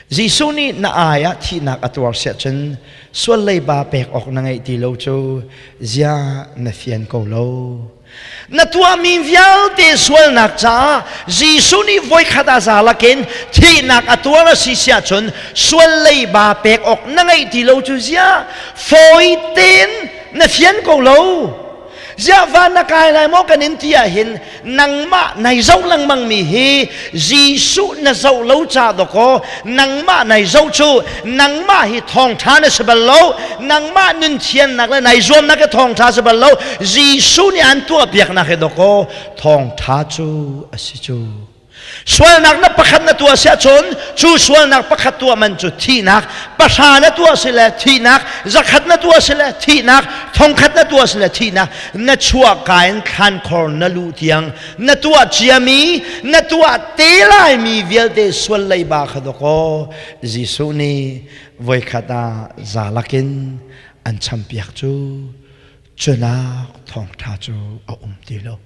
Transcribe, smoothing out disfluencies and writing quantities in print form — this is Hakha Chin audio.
Jesuh nih na ai ah thihnak a tuar siah cun sual leiba pek awk na ngeih ti lo cu zia na fian ko lo. Na tuahmi vialte sualnak caah Jesuh nih voikhat a za lakin thihnak a tuar a si siah cun sual leiba pek awk na ngeih ti lo cu zia fawi tein na fian ko lo. Ziah van na kai lai maw kan in ti ahhin nangmah nai zoh lengmang mi hi Jesuh na zoh lo ca dawkaw nangmah nai zoh cu nangmah hi thawngṭha na si bal lo, nangmah nun thiannak le nai zuamnak hi thawngṭha si bal lo, Jesuh nih an tuahpiaknak hi dawkaw thawngṭha cu a si cu. Sualnak na pakhat na tuah si ahcun cu sualnak pakhat tuah man cu thihnak, pahra na tuah si le thihnak, zakhat na tuah si le thihnak, thongkhat na tuah si le thihnak, na chuahka in thlankhor na luh tiang na tuah ciami, na tuah te laimi vialte sual leiba kha dawkaw Jesuh nih voikhat ah zalak in an champiak cu cunak thawngṭha cu a um ti lo.